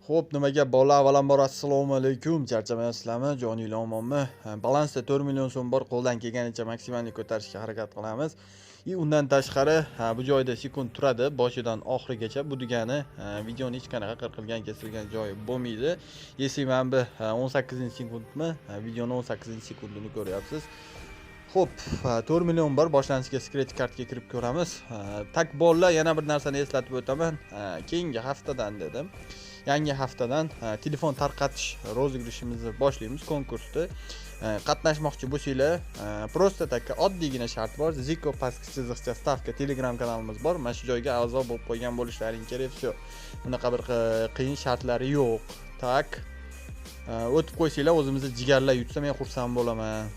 Xo'p, nima gap bolalar, avvalambor assalomu alaykum. Charchamayapsizlarmi? Joninglar omonmi? Balansda 4 million so'm bor, qo'ldan kelganicha maksimalni ko'tarishga harakat qilamiz. И undan tashqari, bu joyda sekund turadi boshidan oxirigacha. Bu degani videoni hech qanaqa qirqilgan, kesilgan joyi bo'lmaydi. Если mana bu 18-sekundmi? Videoni 18-sekundini ko'ryapsiz. Xo'p, 4 million bor. Boshlanishiga scratch kartga kirib ko'ramiz. Так bolalar, yana bir narsani eslatib o'taman. Keyingi haftadan dedim. Yangi haftadan telefon tarqatish розыгрыш imizni boshlaymiz, konkursni. Qatnashmoqchi bo'lsanglar, просто так oddiygina shart bor. Ziko pastki chiziqcha stavka Telegram kanalimiz bor. Mana shu joyga a'zo bo'lib qo'ygan bo'lishlaring kerak, всё. Bunaqa bir qiyin shartlari yo'q. Так. O'tib qo'ysanglar, o'zimizni jigarlar yutsa men xursand bo'laman.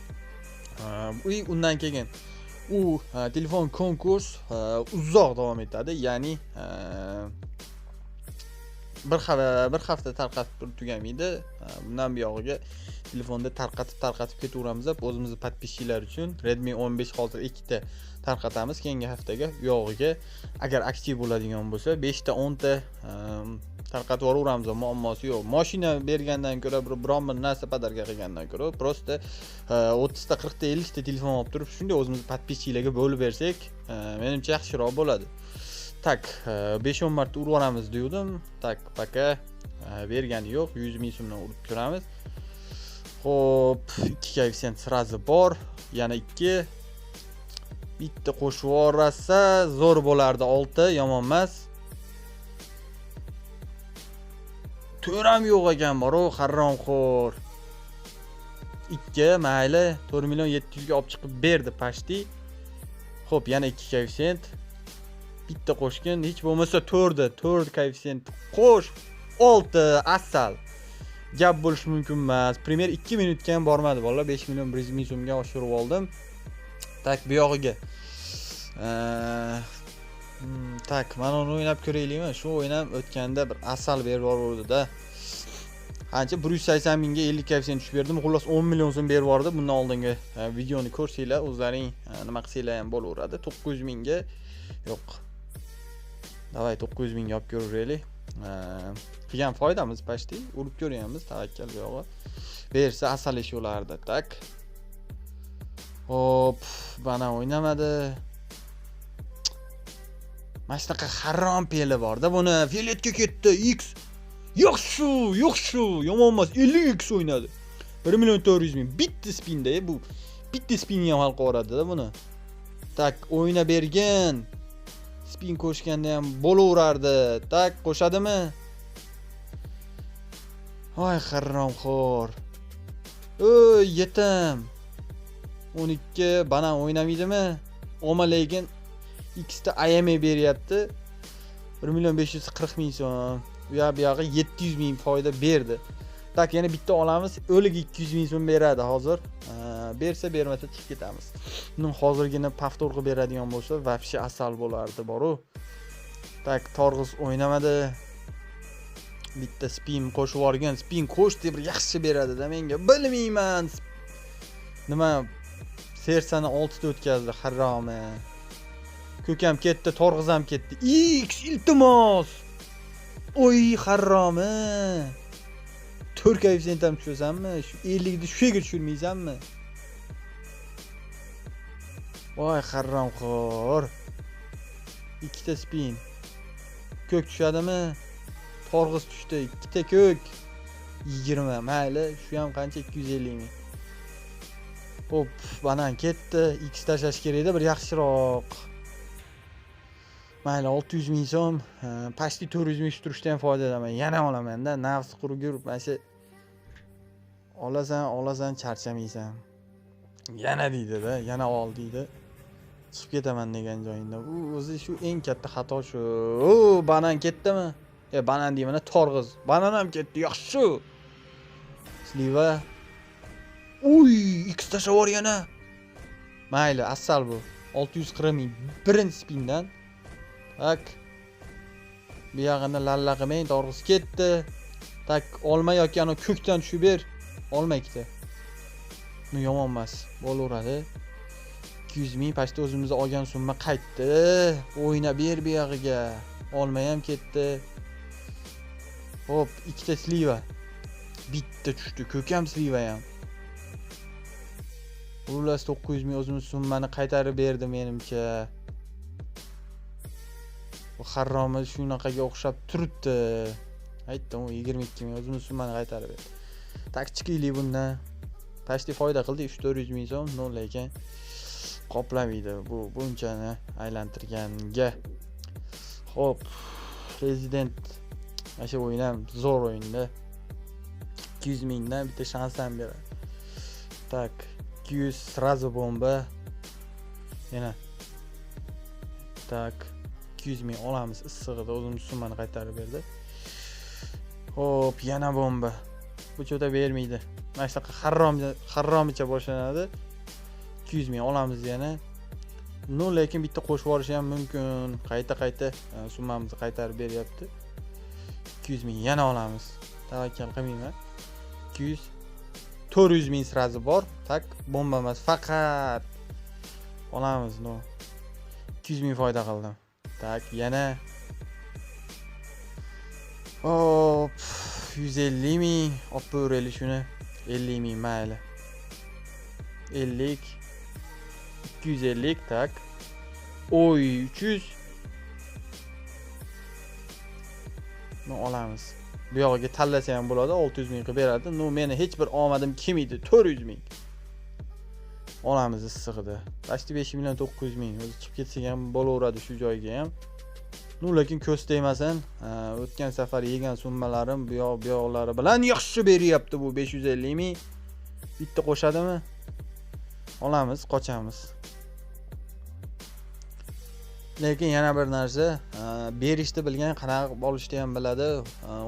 И undan keyin u telefon konkurs uzoq davom etadi, ya'ni bir hafta tarqatib turib tugamaydi. Bundan buyog'iga telefonda tarqatib tarqatib ketaveramiz o'zimizni подписчик lar uchun. Redmi 15 hozir ikkita tarqatamiz keyingi haftaga. U yog'iga agar aktiv bo'ladigan bo'lsa 5 ta 10 ta tarqatib yuboraveramiz, muammosi yo'q. Mashina bergandan ko'ra, bir biron bir narsa подарка qilgandan ko'ra, просто 30 ta, 40 ta, 50 ta telefon olib turib, shunday o'zimizni подписчик larga bo'lib bersak, menimcha yaxshiroq bo'ladi. Так, 5-10 marta urib yuboramiz deyuvdim. Так, пока bergani yo'q. 100 ming so'mdan urib ko'ramiz. Xo'p, 2 koeffitsient сразу bor. Yana 2. Bitta qo'shib yuborsa zo'r bo'lardi. 6 yomon emas. 4 ham yo'q ekan bor-u, haromxo'r. 2 mayli, 4 million 700 ga olib chiqib berdi почти. Xo'p, yana 2 koeffitsient. Bitta qo'shgin, hech bo'lmasa 4 koeffitsient qo'sh, 6 asal. Gap bo'lishi mumkin emas. Primer 2 minutga ham bormadi bolalar, 5 million 100 ming so'mga oshirib oldim. Так, bu yog'iga. Так, mana uni o'ynab ko'raylikmi? Shu o'yin ham o'tganda bir asal berib yubordi-da. Qancha 180 mingga 50 koeffitsient tushib berdim. Xullas 10 million so'm berib yubordi. Bundan oldingi videoni ko'rsanglar, o'zlaring nima qilsanglar ham bo'laveradi. 900 mingga yo'q. Давай 900 mingga olib ko'raylik. Qilgan foydamiz почти. Urib ko'ryapmiz, tavakkal bu yog'i. Bersa asal ish bo'lardi. Так. Hop, bana o'ynamadi. Mana shunaqa harom peli bor-da, buni fioletga ketdi. X. Yaxshi, yaxshi, yomon emas. 50 X o'ynadi. 1 million 400 ming bitta spinda, bu bitta spinni ham hal qilib yuboradi-da buni. Так, o'yna bergin. Spin qo'shganda ham bo'laverardi. Так, qo'shadimi? Voy haromxo'r. Ey, yetim. 12 banan o'ynamaydimi? Olma lekin X ta AMA beryapti. 1 million 540 ming so'm. U yoq bu yog'i 700 ming foyda berdi. Так, yana bitta olamiz. O'ligi 200 ming so'm beradi hozir. Bersa bermasa chiqib ketamiz. Buni hozirgina повтор qilib beradigan bo'lsa, вообще asal bo'lardi boru. Так, torg'iz o'ynamadi. Bitta spin qo'shib yuborgan. Spin qo'sh deb bir yaxshi beradi-da menga. Bilmayman. Nima sersani 6 ta o'tkazdi, haromi. Ko'kam ketdi, torg'iz ham ketdi. X iltimos. Oy haromi. 4 koeffitsient ham tushasanmi? Shu 50 ni shu yerga tushirmaysanmi? Voy haromxo'r. Ikkita spin. Ko'k tushadimi? Torg'iz tushdi, ikkita ko'k. 20, mayli, shu ham qancha? 250 ming. Hop, banan ketdi. X tashlash kerak edi, bir yaxshiroq. Mayli, 600 ming so'm, почти 400 ming turishdan ham foydalaman. Yana olaman-da, nafs qurgur, mana shu olasan, olasan, charchamaysan. Yana deydi-da, yana ol deydi. Chiqib ketaman degan joyingda. U o'zi shu eng katta xato shu. O, banan ketdimi? Banan deyman, torg'iz. Banan ham ketdi, yaxshi. Sliva. Uy, X tashlab yubor yana. Mayli, asal bu. 640 ming birinchi spindan. Tak. Bu yog'ini lalla qilmang, torg'iz ketdi. Tak, olma yoki ana ko'kdan tushib ber. Olma ikkita. Bu yomon emas, bo'laveradi. 200 ming почти o'zimiz olgan summa qaytdi. O'yna ber bu yog'iga. Olma ham ketdi. Hop, ikkita sliva. Bitta tushdi, ko'kam sliva ham. Xullas 900 ming o'zimiz summani qaytarib berdi menimcha. Bu harromi shunaqaga o'xshab turibdi. Aytdim, u 22 ming o'zimiz summani qaytarib berdi. Tak chiqaylik bundan. Pashti foyda qildi 3-400 ming so'm, no lekin qoplamaydi bu bunchani aylantirganga. Xo'p, Prezident mana shu o'yin ham zo'r o'yinda. 200 mingdan bitta shans ham beradi. Tak, 200 sразу bomba. Yana. Tak, 200 ming olamiz issig'ida, o'zimiz summani qaytarib berdi. Xo'p, yana bomba. Bu cho'ta bermaydi. Mana shunaqa harromicha boshlanadi. 200 ming olamiz yana. No, lekin bitta qo'shib yuborishi ham mumkin. Qayta-qayta summamizni qaytarib beryapti. 200 ming yana olamiz. Tavakkal qilmayman. 200 400 ming srazi bor. Tak, bomba emas, faqat olamiz, no. 200 ming foyda qildim. Tak, yana. Hop, 150 ming olib ko'raylik shuni. 50 ming mayli. 50 250, tak. Oy, 300. No olamiz. Bu yog'iga tanlasa ham bo'ladi, 600 ming qilib beradi. No, meni hech bir omadim kelmaydi. 400 ming. Olamiz issig'ida. Почти 5 million 900 ming. O'zi chiqib ketsak ham bo'laveradi shu joyga ham. No, lekin ko'z tegmasin. O'tgan safar yegan summalarim bu yoq bu yoqlari bilan yaxshi beryapti bu 550 ming. Bitta qo'shadimi? Olamiz, qochamiz. Lekin yana bir narsa, berishni bilgan qanaqa qilib olishni ham biladi.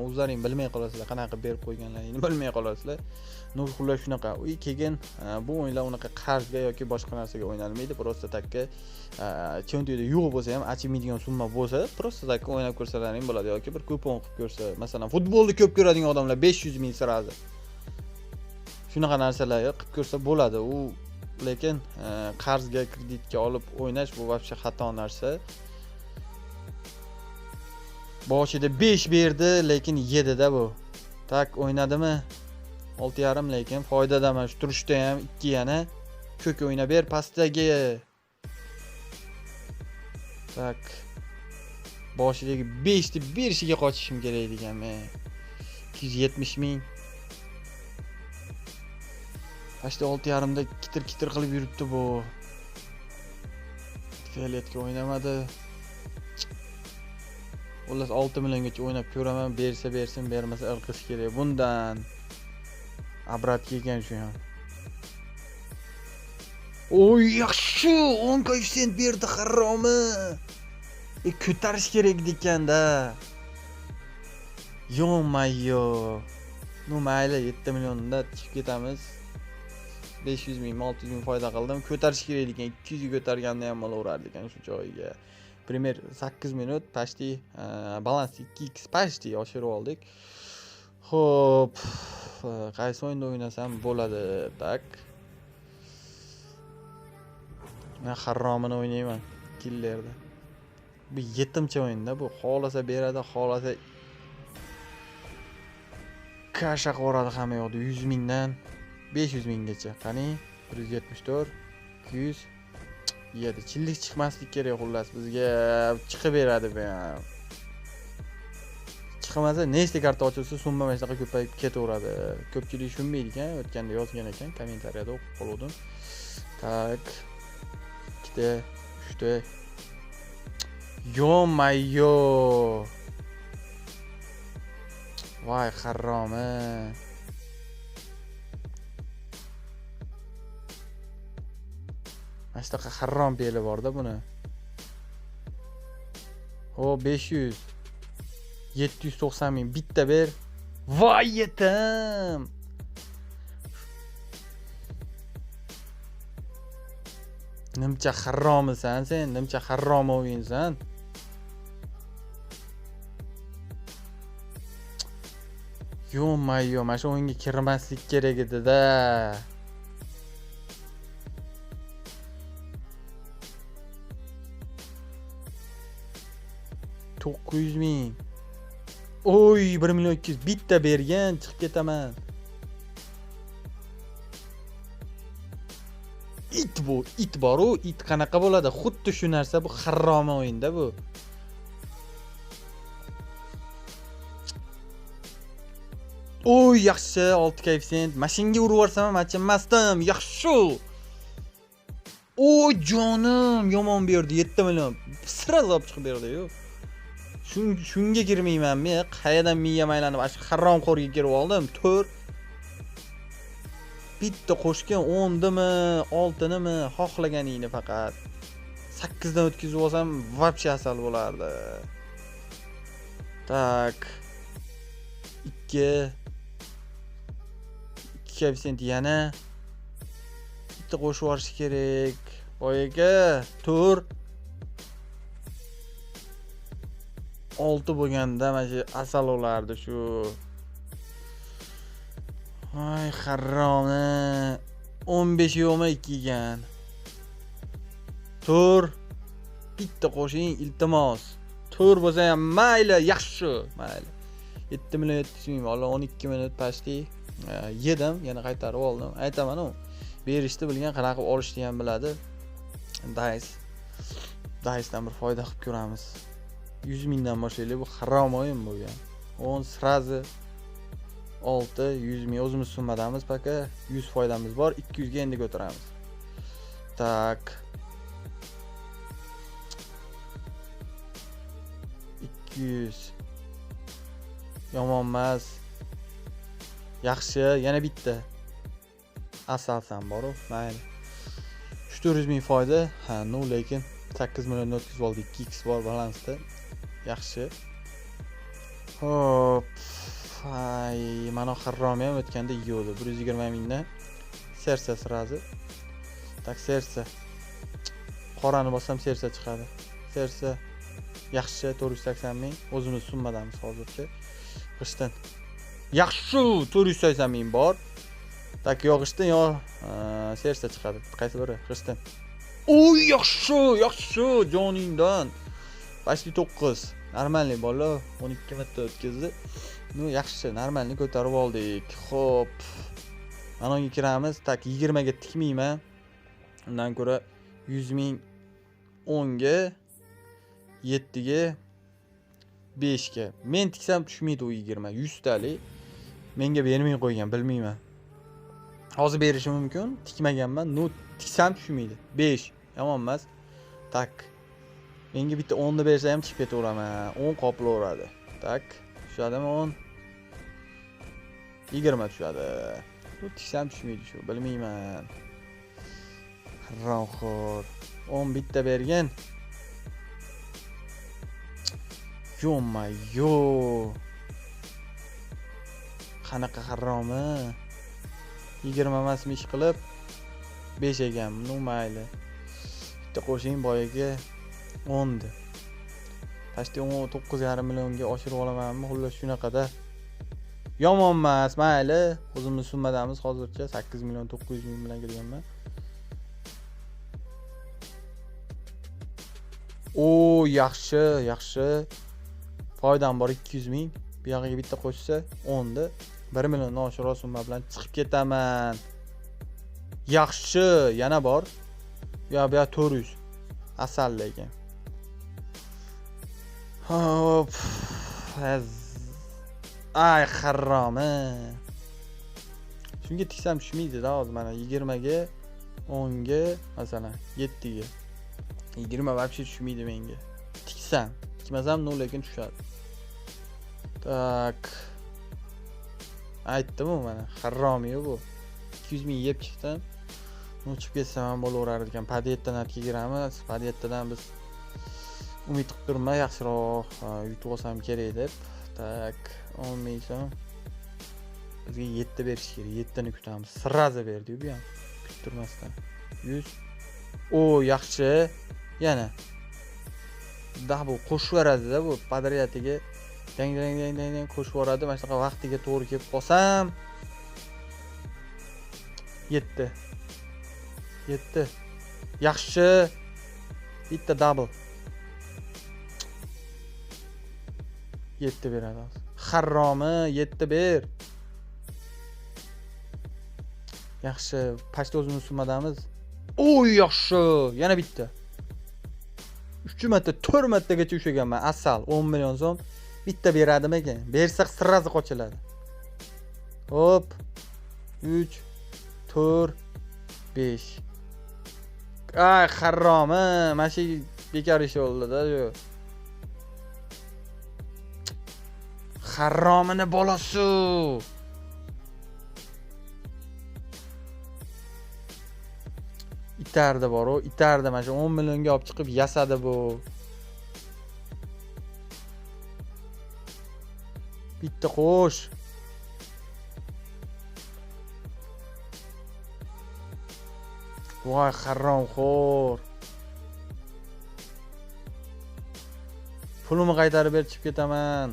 O'zlaring bilmay qolasizlar, qanaqa qilib berib qo'yganlaringni bilmay qolasizlar. Nur xullas shunaqa. Uy keyin bu o'yinlar unaqa qarzga yoki boshqa narsaga o'ynalmaydi. Prosta takka cho'ntagida yo'q bo'lsa ham achinmaydigan summa bo'lsa, prosta takka o'ynab ko'rsalaring bo'ladi yoki bir kupon qilib ko'rsa, masalan, futbolni ko'p ko'radigan odamlar 500 ming sirazi. Shunaqa narsalarni qilib ko'rsa bo'ladi. U lekin qarzga, kreditga olib o'ynash bu вообще xato narsa. Boshida 5 berdi, lekin 7 da bu. Tak o'ynadimi? 6.5, lekin foydadaman shu turishda ham 2 yana ko'k o'ynab ber pastdagi. Tak. Boshidagi 5 ni berishiga qochishim kerak degan men. 270 ming. Pastda 6.5 da kitir-kitir qilib yuribdi bu. Fioletga o'ynamadi. Xullas 6 milliongacha o'ynab ko'raman, bersa bersin, bermasa irqish kerak. Bundan abrat kelgan shu ham. Oy, yaxshi, 10 koeffitsient berdi haromi. Ko'tarish kerak ekanda. Yo-mayo. Ну mayli, 7 millionda chiqib ketamiz. 500 ming, 600 ming foyda qildim. Ko'tarish kerak ekan, 200 ga ko'targanda ham bo'laverardi ekan shu joyiga. Primer 8 minut почти balans 2x почти oshirib oldik. Xo'p, qaysi o'yinda o'ynasam bo'ladi? Tak. Men haromini o'ynayman killerda. Bu yetimcha o'yinda, bu xohlasa beradi, xohlasa kasha qilib hamma yoqda 100 mingdan 500 minggacha. Qani 174 200 7. Chillik chiqmaslik kerak xullas, bizga chiqib beradi bu ham. Chiqmasa nechta karta ochilsa summa mana shunaqa ko'payib ketaveradi. Ko'pchilik tushunmaydi ekan, o'tganda yozgan ekan, kommentariyada o'qib qoldim. Tak. 2 ta, 3 ta. Yo-mayo. Voy haromi. Mana shunaqa harom beli bor-da buni. Ho, 500. 790 ming bitta ber. Voy yetim. Nimcha haromisan sen, nimcha harom o'yinsan. Yo-mayo, mana shu o'yinga kirmaslik kerak edi-da. $900 ming. Oy, 1 million 200 bitta bergan, chiqib ketaman. It bu, it bor-u, it qanaqa bo'ladi? Xuddi shu narsa bu harromi o'yinda bu. Oy, yaxshi, 6 koeffitsient. Mashinga urib yuborsam ham achinmasdim. Yaxshi. Oy, jonim, yomon berdi, 7 million. Sira olib chiqib berdi-yu. Shunga kirmayman men, qayerdan miyam aylanib, shu haromxo'rga kirib oldim. 4 bitta qo'shgan 10dimi, 6nimi, xohlaganingni faqat. 8 dan o'tkazib olsam, вообще asal bo'lardi. Tak. 2 koeffitsient yana bitta qo'shib yuborish kerak. Boyaga 4 6 bo'lganda mana shu asal bo'lardi shu. Ay, haromi. 15 yo'qmi 2 ekan. 4 bitta qo'shing, iltimos. 4 bo'lsa ham mayli, yaxshi, mayli. 7 million 700 ming, valla 12 minut pastli yedim, yana qaytarib oldim. Aytaman-u, berishni bilgan qanaqa qilib olishni ham biladi. Dice'dan bir foyda qilib ko'ramiz. 100 mingdan boshlaylik, bu harom o'yin bo'lgan. 10 srazi 6 100 ming o'zimiz summadamiz, paka 100 foydamiz bor, 200 ga endi ko'taramiz. Tak. 200. Yomon emas. Yaxshi, yana bitta. Asalsan bor-u, mayli. 300 ming foyda. Ha, no, lekin 8 million o'tkazib oldik. 2x bor balansda. Yaxshi. Hop. Ay, mana harromi ham o'tganda yeydi. 120 mingdan sersa sirazi. Tak, sersa. Qorani bossam sersa chiqadi. Sersa yaxshi, 480 ming. O'zimiz summadamiz hozircha. G'ishdan. Yaxshi, 480 ming bor. Tak, yo g'ishdan yo sersa chiqadi. Qaysi biri? G'ishdan. Oy, yaxshi, yaxshi, joningdan. Почти 9. Normalniy bola 12 marta o'tkazdi. Ну, yaxshi, normalni ko'tarib oldik. Xo'p. Mana unga kiramiz. Tak, 20 ga tikmayman. Undan ko'ra 100 ming 10 ga, 7 ga, 5 ga. Men tiksam tushmaydi u 20, 100 talik. Menga bermay qo'ygan, bilmayman. Hozir berishi mumkin, tikmaganman. No, tiksam tushmaydi. 5 yomon emas. Tak. Menga bitta 10 ni bersa ham chiqib ketaveraman. 10 qoplaveradi. Tak, tushadimi 10? 20 tushadi. Bu tiksam tushmaydi shu, bilmayman. Haromxo'r. 10 bitta bergan. Yo-ma-yo. Qanaqa haromi? 20 emasmi ish qilib 5 ekan. Ну, mayli. Bitta qo'shing boyaga 10 di. Почти 9,5 millionga oshirib olamanmi? Xullas shunaqada. Yomon emas, mayli. O'zimiz summadamiz hozircha 8 million 900 ming bilan kirganman. O, yaxshi, yaxshi. Foydam bor 200 ming. Bu yog'iga bitta qo'shsa 10 di. 1 milliondan oshiqroq summa bilan chiqib ketaman. Yaxshi, yana bor. Ya bu yoq 400. Asal lekin. Hop. Ay, haromi. Shunga tiksam tushmaydi-da hozir mana 20 ga, 10 ga, masalan, 7 ga. 20 вообще tushmaydi menga. Tiksam, tikmasam no, lekin tushadi. Tak. Aytdim-u mana, haromi bu. 200 ming yeb chiqdim. Ну, chiqib ketsam ham bo'laverar ekan. Padetdan atga kiramiz. Padetdan biz umid qilib turma, yaxshiroq yutib olsam kerak deb. Tak, 10 ming so'm. Bizga 7 berish kerak. 7 ni kutamiz. Sirazi berdi-yu bu ham. Kuttirmasdan. 100. O, yaxshi. Yana double qo'shib yuboradi-da bu podryatiga. Dang dang dang dang dang qo'shib yuboradi. Mana shunaqa vaqtiga to'g'ri kelib qolsam 7. 7. Yaxshi. Bitta double. 7 beradi hozir. Harromi 7 ber. Yaxshi, pastda o'zimiz summadamiz. Oy, yaxshi. Yana bitta. 3 marta, 4 martagacha ushlaganman. Asal 10 million so'm. Bitta beradimi ekan? Bersa sirazi qochiladi. Hop. 3 4 5. Ay, haromi, mana shu bekor ish bo'ldi-da shu. Haromini bolasi. Itardi bor-u, itardi mana shu 10 millionga olib chiqib yasadi bu. Bitta qo'sh. Voy haromxo'r. Pulimni qaytarib berib chiqib ketaman.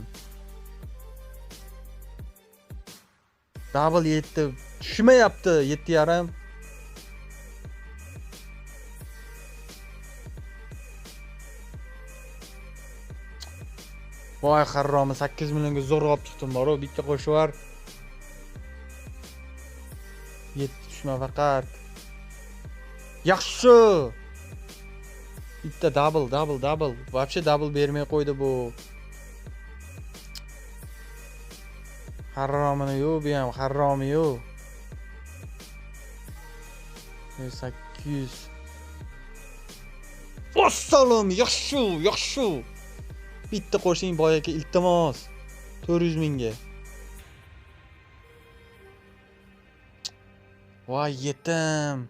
Double 7 tushmayapti, 7.5. Voy haromi, 8 millionga zo'rg'a olib chiqdim bor-u, bitta qo'shib var. 7 tushma faqat. Yaxshi. Bitta double, double, double. Вообще double bermay qo'ydi bu. Haromini yo'q, bu ham haromi yo'q. 800. Assalom, yaxshi, yaxshi. Bitta qo'shing boy aka, iltimos. 400 mingga. Voy yetim.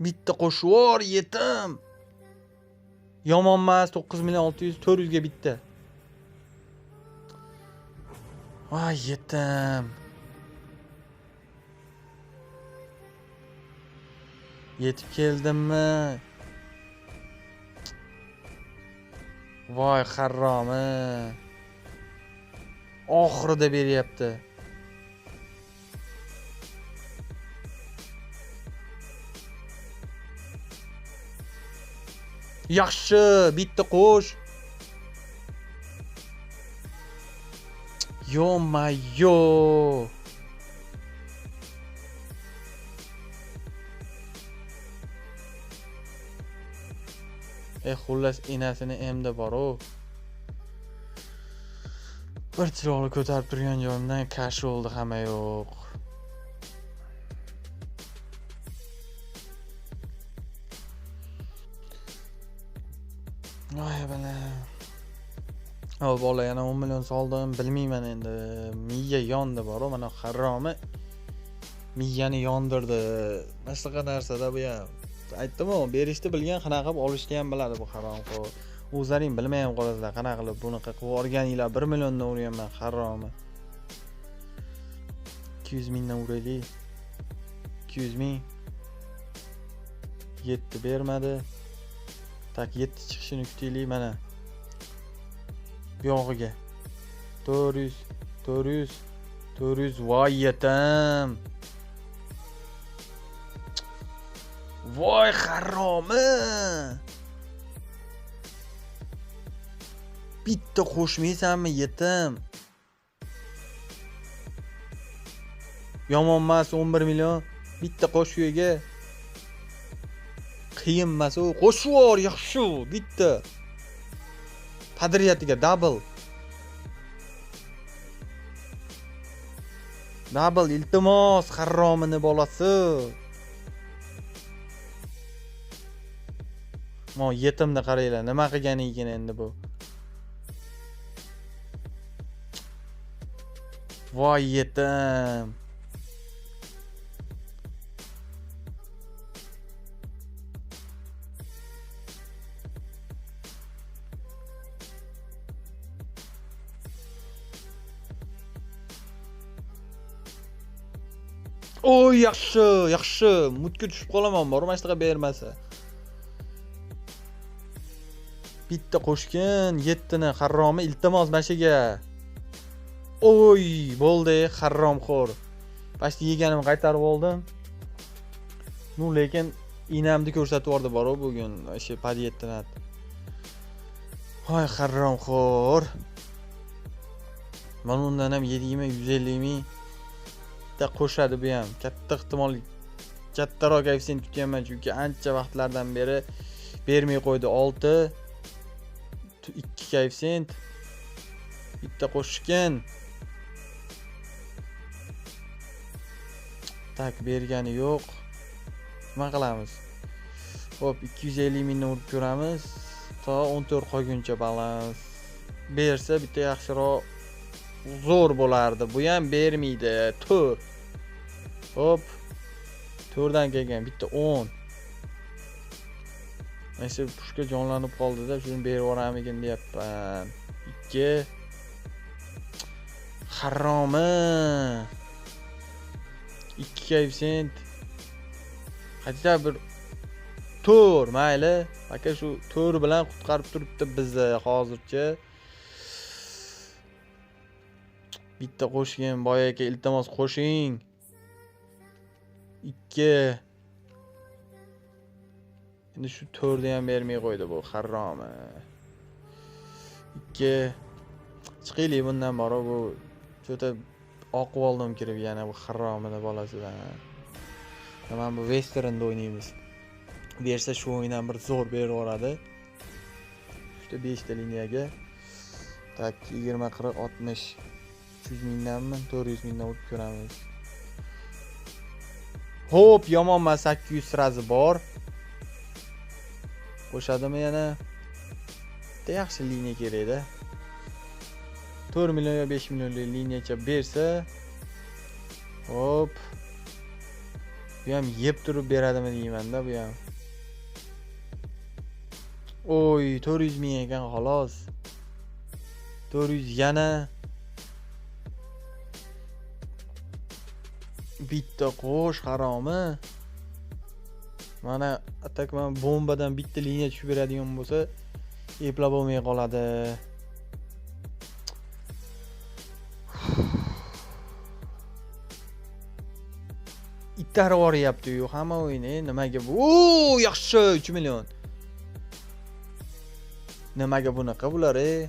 Bitta qo'shib yubor, yetim. Yomon emas, 9 million 600, 400 ga bitta. Voy yetim. Yetib keldimmi? Voy haromi. Oxirida beryapti. Yaxshi, bitta qo'sh. Yo-mayo. Xullas enasini emdi bor-u. Bir chiroqni ko'tarib turgan joyimdan kash bo'ldi, hamma yo'q. Voy bala. O bola yana 10 million soldim, bilmayman endi. Miya yondi bor-u, mana haromi miyani yondirdi. Mana shunaqa narsada bu ham. Aytdim-ku, berishni bilgan qanaqa qilib olishni ham biladi bu haromxo'r. O'zlaring bilmay ham qolasizlar qanaqa qilib bunaqa qilib yuborganinglar. 1 milliondan urganman haromi. 200 mingdan uraylik. 200 ming. 7 bermadi. Tak 7 chiqishini kutaylik mana. Bu yog'iga 400, 400, 400. Voy yetim. Voy haromi. Bitta qo'shmaysanmi yetim? Yomon emas, 11 million. Bitta qo'sh uyga. Qiyin emas u. Qo'shib yubor, yaxshi, bitta. Podryatiga double. Double iltimos, haromini bolasi. Mo yetimni qaranglar, nima qilgan ekan endi bu. Voy yetim. Oy yaxshi, yaxshi. Mutga tushib qolaman bor, mana shunaqa bermasa. Bitta qo'shgin, 7 ni haromi iltimos mana shuga. Oy, bo'ldi, haromxo'r. Pastga yeganimni qaytarib oldim. Nu lekin inamni ko'rsatib yubordi bor-u bugun, o'sha pod 7 ni. Voy haromxo'r. Mana undan ham 20 150 ming ta qo'shadi bu ham. Katta ehtimol kattaroq koeffitsient kutganman, chunki ancha vaqtlardan beri bermay qo'ydi. 6 2 koeffitsient bitta qo'shgan. Tak, bergani yo'q. Nima qilamiz? Xo'p, 250 mingni urib ko'ramiz. To 14 qolguncha balans bersa bitta yaxshiroq zo'r bo'lardi. Bu ham bermaydi. 4. Xo'p. 4 dan kelgan bitta 10. Mana shu pushka jonlanib qoldi-da, shuni berib yuboramikin deyapman. 2. Haromi. 2 koeffitsient. Hatto bir 4 mayli. Aka shu 4 bilan qutqarib turibdi bizni hozircha. Bitta qo'shgan boy aka, iltimos qo'shing. 2. Endi shu 4 ni ham bermay qo'ydi bu haromi. 2. Chiqaylik bundan bor, bu cho'ta oqib oldim kirib yana bu haromini bolasidan. Mana bu Westernda o'ynaymiz. Bersa shu o'yindan bir zo'r berib yuboradi. 3 ta 5 ta liniyaga. Tak, 20 40 60 300 mingdanmi 400 mingdan urib ko'ramiz. Xo'p, yomon emas, 800 sirazi bor. Qo'shadimi yana? Bitta yaxshi liniya kerak-da. 4 million yo 5 millionlik liniyacha bersa, hop. Bu ham yeb turib beradimi deyman-da bu ham. Oy, 400 ming ekan xolos. 400 yana. Bitta qo'sh haromi. Mana atak mana bombadan bitta liniya tushib beradigan bo'lsa, eplab bo'lmay qoladi. Itarib yuboryapti-yu hamma o'yini. Nimaga bu? O, yaxshi, 3 million. Nimaga bunaqa bular, ey?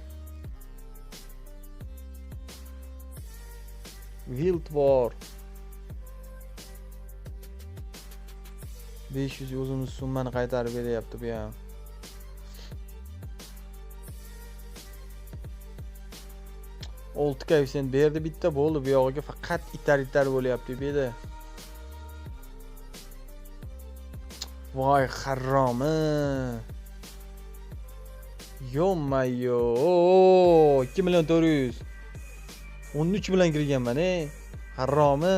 Wild bor. 500 o'zimiz summani qaytarib beryapti bu ham. 6 koeffitsient berdi bitta, bo'ldi. Bu yog'iga faqat itar-itar bo'lyapti bu yerda. Voy haromi. Yo-mayo. 2 million 400. 13 bilan kirganman, ey. Haromi.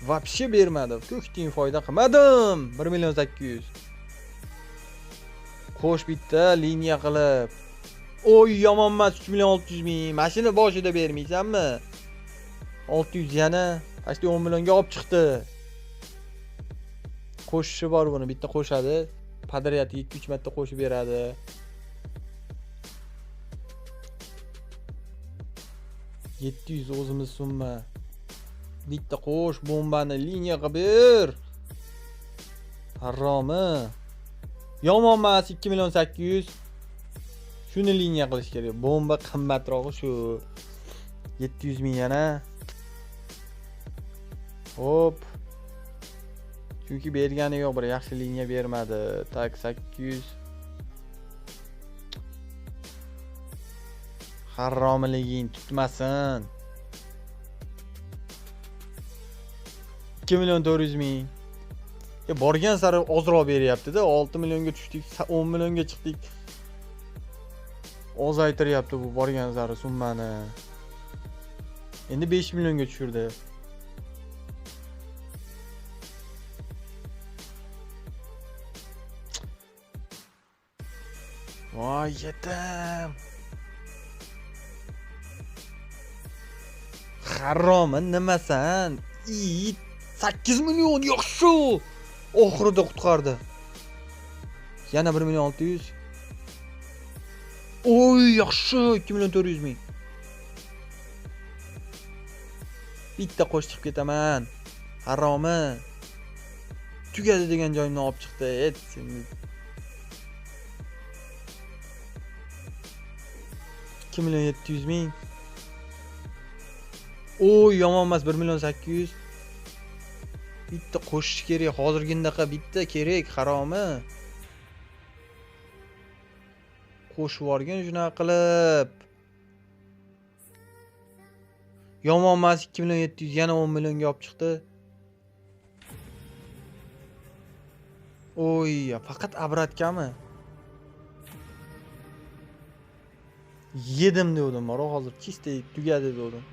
Вообще bermadi. Ko'k tiyin foyda qilmadim. 1 million 800. Qo'sh bitta liniya qilib. Oy, yomon emas, 3 million 600 ming. Mashina boshida bermaysanmi? 600 yana почти 10 millionga olib chiqdi. Qo'shishi bor buni, bitta qo'shadi. Podryad 2-3 marta qo'shib beradi. 700 o'zimiz summa. Bitta qo'sh bombani liniya qilib ber. Haromi. Yomon emas, 2 million 800. Shuni liniya qilish kerak. Bomba qimmatrog'i shu. 700 ming yana. Hop. Chunki bergani yo'q, bir yaxshi liniya bermadi. Tak, 800. Haromiliging tutmasin. 2 million 400 ming. Borgan sari ozroq beryapti-da. 6 millionga tushdik, 10 millionga chiqdik. Ozaytiryapti bu borgan sari summani. Endi 5 millionga tushirdi. Voy yetim. Haromi nimasan? It 8 million yaxshi. Oxirida qutqardi. Yana 1 million 600. Oy, yaxshi, 2 million 400 ming. Bitta qo'sh chiqib ketaman. Haromi. Tugadi degan joyimdan olib chiqdi. Et seni. 2 million 700 ming. Oy, yomon emas, 1 million 800. Bitta qo'shish kerak, hozirgindaqa bitta kerak, haromi. Qo'shib yuborgin shunaqa qilib. Yomon emas, 2 million 700, yana 10 millionga olib chiqdi. Oy, faqat abratkami? Yedim dedim, bor hozir chista tugadi dedim.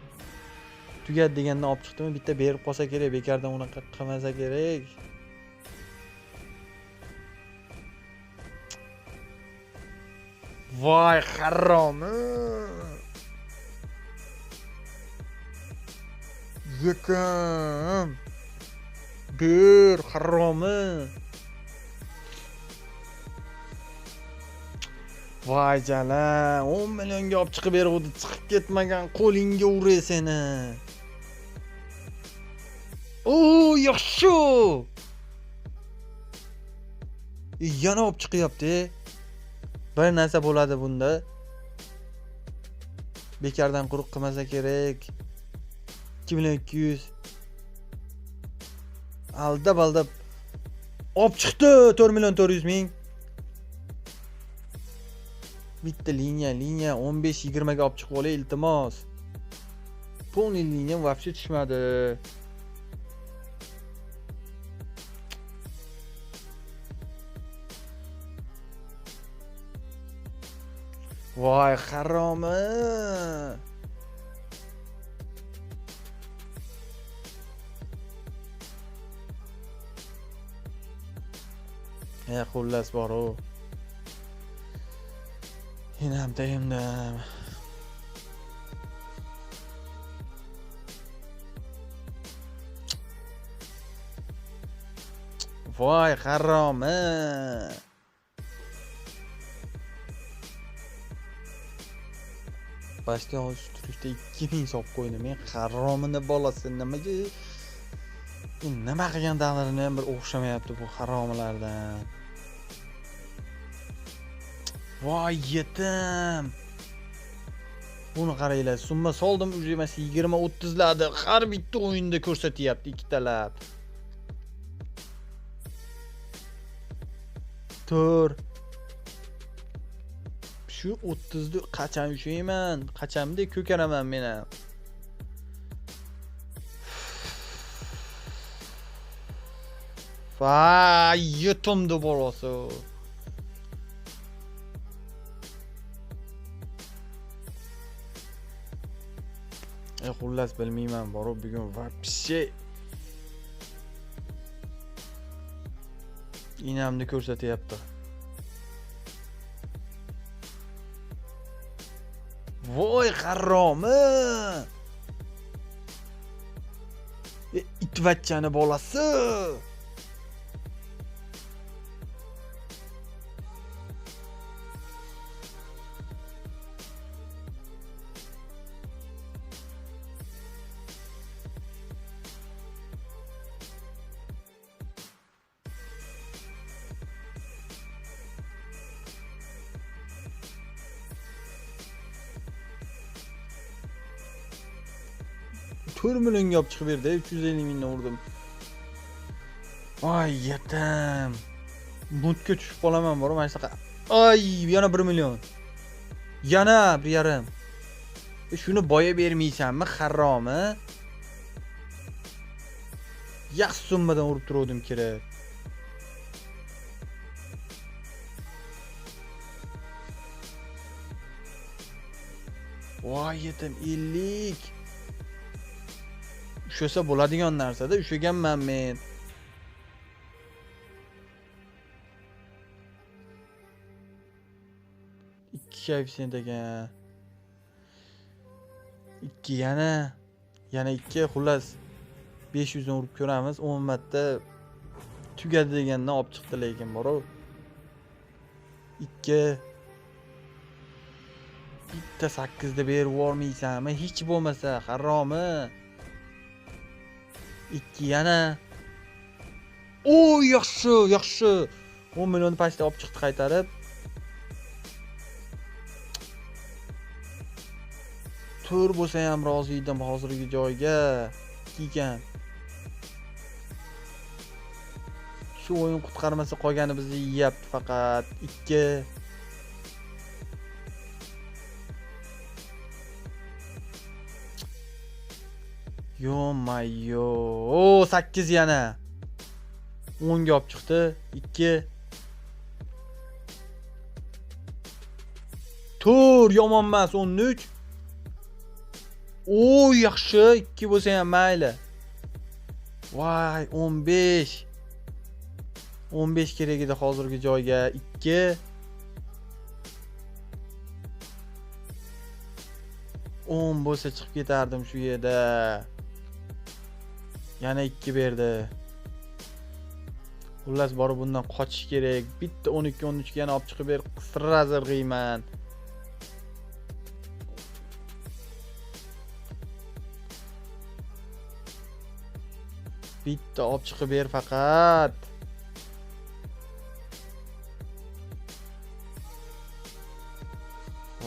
Tugadi degandan olib chiqdimi, bitta berib qolsa kerak, bekardan unaqa qilmasa kerak. Voy haromi. Yetim. Ber haromi. Voy jala, 10 millionga olib chiqib beruvdi, chiqib ketmagan, qo'lingga uray seni. O, yaxshi. Yana olib chiqyapti. Bir narsa bo'ladi bunda. Bekardan quruq qilmasa kerak. 2 million 200. Aldab aldab olib chiqdi 4 million 400 ming. Bitta liniya, liniya 15-20 ga olib chiqib olay, iltimos. Polniy liniya вообще tushmadi. Voy haromi. Xullas bor-u. Hinam tayimdam. Voy haromi. Boshda hozir turishda 2000 solib qo'ydim. Men haromini bolasi nimaga nima qilgan davrini ham bir o'xshamayapti bu haromilardan. Voy yetim. Buni qaranglar, summa soldim, уже emas 20-30larda har bitta o'yinda ko'rsatyapti ikkitalab. 4. Shu 30 ni qachon ushlayman? Qachamda ko'karaman men ham. Voy yetimdi bolasi. Xullas bilmayman, borib bugun вообще inamni ko'rsatyapti. Voy haromi. Itvachchani bolasi. To'rt millionga olib chiqib berdi, 350 mingdan urdim. Voy yetim. Mutga tushib qolaman bor, mana shunaqa. Ay, yana 1 million. Yana 1.5. Shuni boya bermaysanmi, haromi? Yaxshi summadan urib turuvdim kerak. Voy yetim 50. Ushlasa bo'ladigan narsada ushlaganman men. Ikki koeffitsient ekan. 2 yana 2, xullas 500 dan urib ko'ramiz. 10 marta tugadi degandan olib chiqdi lekin bor-u. 2 bitta 8 da berib yubormaysanmi? Hech bo'lmasa haromi. 2 yana. O, yaxshi, yaxshi. 10 millionni pastga olib chiqdi qaytarib. 4 bo'lsa ham rozi edim hozirgi joyga. 2 ekan. Shu o'yin qutqarmasa qolgani bizni yeyapti faqat. 2. Yo-mayo. 8 yana. 10 ga olib chiqdi. 2. 4 yomon emas, 13. O, yaxshi, 2 bo'lsa ham mayli. Voy, 15. 15 kerak edi hozirgi joyga. 2. 10 bo'lsa chiqib ketardim shu yerda. Yana 2 berdi. Xullas borib bundan qochish kerak. Bitta 12 13 ga yana olib chiqib ber, sira zirg'iyman. Bitta olib chiqib ber faqat.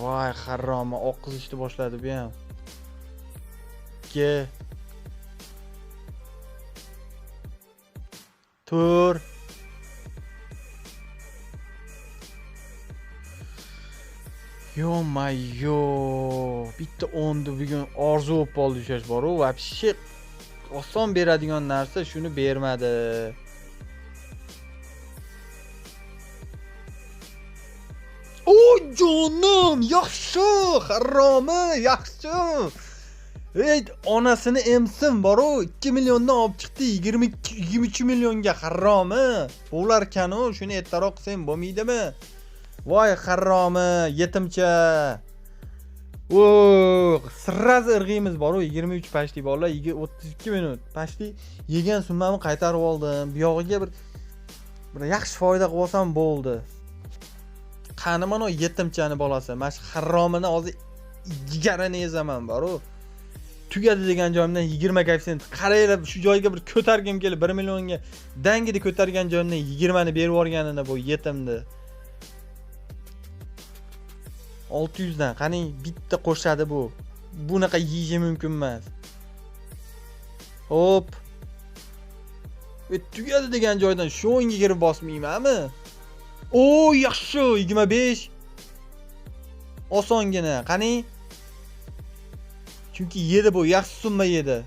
Voy haromi, oqizishni boshladi bu ham. 2 4. Yo-mayo, bitta 10 ni bugun orzu bo'lib qoldi ushlash bor-u, вообще oson beradigan narsa shuni bermadi. O jonim, yaxshi, haromi, yaxshi. Ey, onasini emsin bor-u, 2 milliondan olib chiqdi 22 23 millionga haromi. Bo'larkan-u, shuni ertaroq qilsang bo'lmaydimi? Voy haromi, yetimcha. O, sразу irg'iymiz bor-u, 23 pashti bolalar, 32 minut pashti yegan summamni qaytarib oldim. Bu yog'iga bir yaxshi foyda qilib olsam bo'ldi. Qani mana yetimchani bolasi, mana shu haromini hozir jigarini yezaman bor-u. Tugadi degan joyimdan 20 koeffitsient qaranglar, shu joyga bir ko'targim kelib 1 millionga dangida ko'targan joyimdan 20 ni berib yuborganini bu yetimni. 600 dan qani bitta qo'shadi bu. Bunaqa yeyishi mumkin emas. Hop. Tugadi degan joydan shu o'yinga kirib bosmaymanmi? O, yaxshi, 25. Osongina, qani? Chunki yedi bu, yaxshi summa yedi.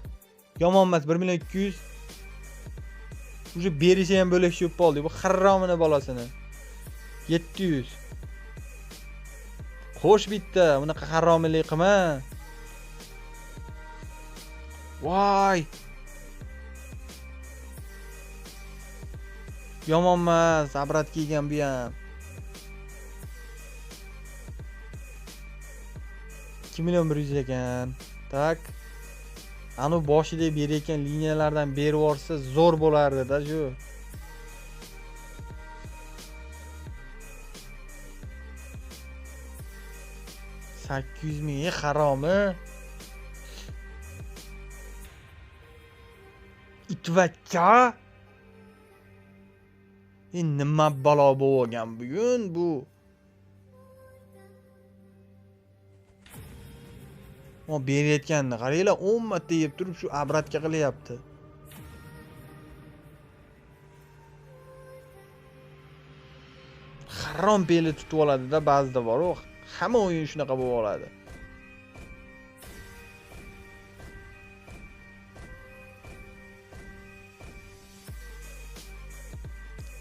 Yomon emas, 1 million 200. Уже berishi ham bo'lak bo'lib qoldi. Bu haromini bolasini. 700. Qo'sh bitta, bunaqa haromilik qilma. Voy. Yomon emas, abrat kiygan bu ham. 2 million 100 ekan. Tak. Anu boshida berayotgan liniyalardan berib yuborsa zo'r bo'lardi-da shu. Sakkiz yuz ming haromi. Itvakka. Nima balo bo'lgan bugun bu? O berayotganini qaranglar, 10 marta yeb turib shu abratga qilyapti. Harom beli tutib oladi-da ba'zida bor-u, hamma o'yin shunaqa bo'lib oladi.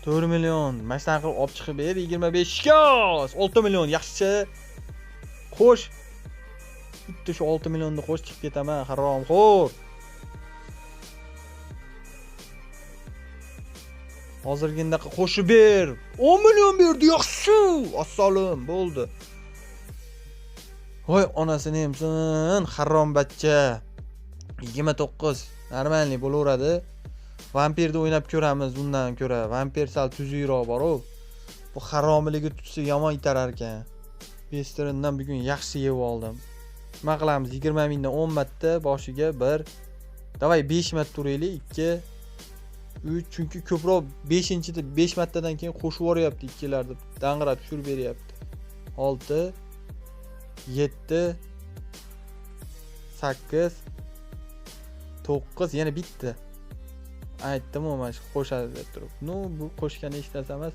To'rt million, mana shunaqa qilib olib chiqib ber, 25 ga 6 million, yaxshi. Qo'sh. Bitta shu 6 millionni qo'sh, chiqib ketaman, haromxo'r. Hozirgindaqa qo'shib ber. 10 million berdi, yaxshi. Assalom, bo'ldi. Voy, onasini emsin, harom bachcha. 29, normalniy bo'laveradi. Vampirni o'ynab ko'ramiz undan ko'ra. Vampir sal tuzukroq bor-u. Bu haromiligi tutsa yomon itarar ekan. Besterindan bugun yaxshi yeb oldim. Nima qilamiz? 20 mingdan 10 marta boshiga 1. Davay 5 marta uraylik, 2 3, chunki ko'proq 5-inchida 5 martadan keyin qo'shib yuboryapti ikkilarni. Dang'irab tushirib beryapti. 6 7 8 9 yana bitta. Aytdim-u, mana shu qo'shadi deb turib. Ну, bu qo'shgan hech narsa emas.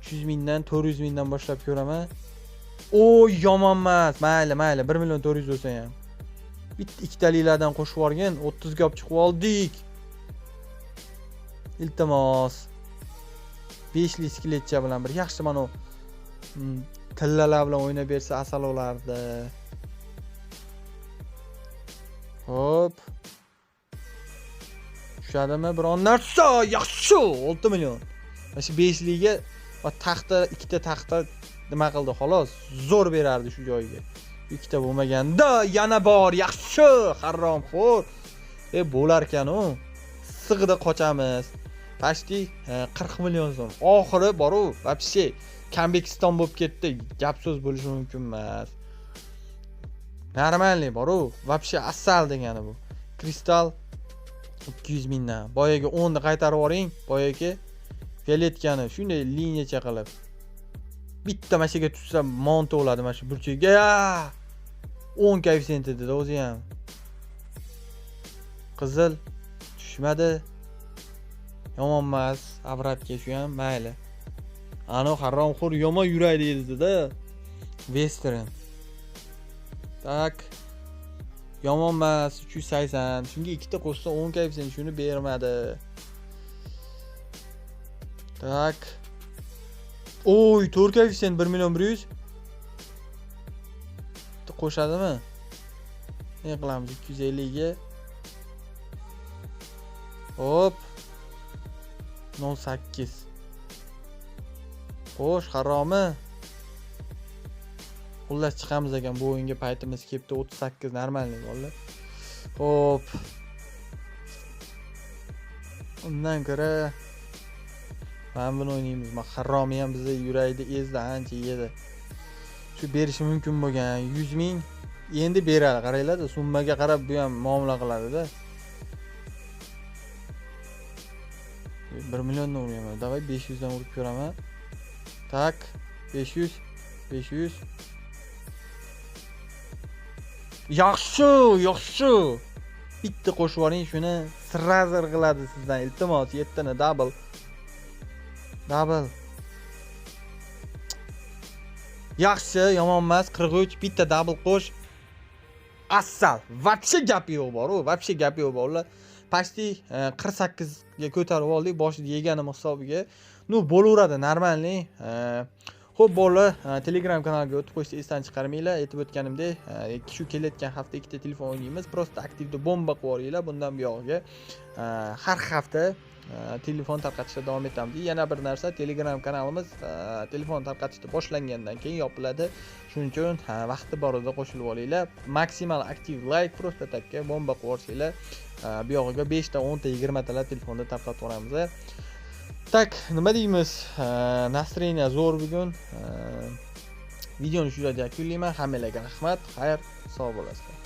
300 mingdan 400 mingdan boshlab ko'raman. O, yomon emas. Mayli, mayli, 1 million 400 bo'lsa ham. Bitta ikkitaliklardan qo'shib yuborgin, 30 ga olib chiqib oldik. Iltimos. 5lik skeletcha bilan bir yaxshi mana tillalar bilan o'ynab bersa asal bo'lardi. Hop. Tushadimi biron narsa? Yaxshi, 6 million. Mana shu 5ligiga va taxta, ikkita taxta nima qildi xolos, zo'r berardi shu joyga. Ikkita bo'lmaganda yana bor, yaxshi, haromxo'r. Bo'lar ekan-u. Sig'ida qochamiz. Почти 40 million so'm. Oxiri bor-u, вообще Kambekiston bo'lib ketdi. Gap so'z bo'lishi mumkin emas. Normalniy bor-u, вообще asal degani bu. Kristal 200 mingdan. Boyaga 10 ni qaytarib yuboring, boyagi fioletkani shunday liniyacha qilib. Bitta mashaga tushsa monta bo'ladi mana shu burchagiga. 10 koeffitsient edi o'zi ham. Qizil tushmadi. Yomon emas, avratga shu ham mayli. Ano haromxo'r yomon yuraydi edi-da. Western. Tak. Yomon emas, 380. Shunga ikkita qo'shsa 10 koeffitsient shuni bermadi. Tak. Oy, 4 koeffitsient 1 million 100. Bitta qo'shadimi? Ne qilamiz 250 ga? Hop. 0.8. Xo'sh, haromi. Xullas chiqamiz ekan bu o'yinga paytimiz kelibdi. 38 normalniy bolalar. Xo'p. Undan ko'ra mana buni o'ynaymiz. Ma haromi ham bizni yuraydi, ezdi, ancha yedi. Shu berishi mumkin bo'lgan 100 ming endi beradi. Qaranglar-da, summaga qarab bu ham muomala qiladi-da. 1 milliondan uryapman. Davay 500 dan urib ko'raman. Tak, 500, 500. Yaxshi, yaxshi. Bitta qo'shib yuboring, shuni sразу qiladi sizdan. Iltimos, 7 ni double. Double. Yaxshi, yomon emas. 43, bitta double qo'sh. Asal. Вообще gap yo'q bor-u, вообще gap yo'q bolalar. Почти 48 ga ko'tarib oldik, boshida yeganim hisobiga. Ну, bo'laveradi, normalniy. Xo'p, bolalar, Telegram kanaliga o'tib qo'yishni esdan chiqarmanglar. Aytib o'tganimdek, shu kelayotgan hafta ikkita telefon o'ynaymiz. Prosta aktivda bomba qilib yuboringlar. Bundan buyog'iga har hafta telefon tarqatishda davom etamiz. Yana bir narsa, Telegram kanalimiz telefon tarqatishda boshlangandan keyin yopiladi. Shuning uchun vaqti borida qo'shilib olinglar. Maksimal aktiv like, prosta takka bomba qilib yuborsanglar, bu yog'iga 5 ta, 10 ta, 20 talar telefonda tarqatib yuboramiz. Tak, nima deymiz? Настроение zo'r bugun. Videoni shu yerda yakunlayman. Hammalarga rahmat. Xayr, sog' bo'lasizlar.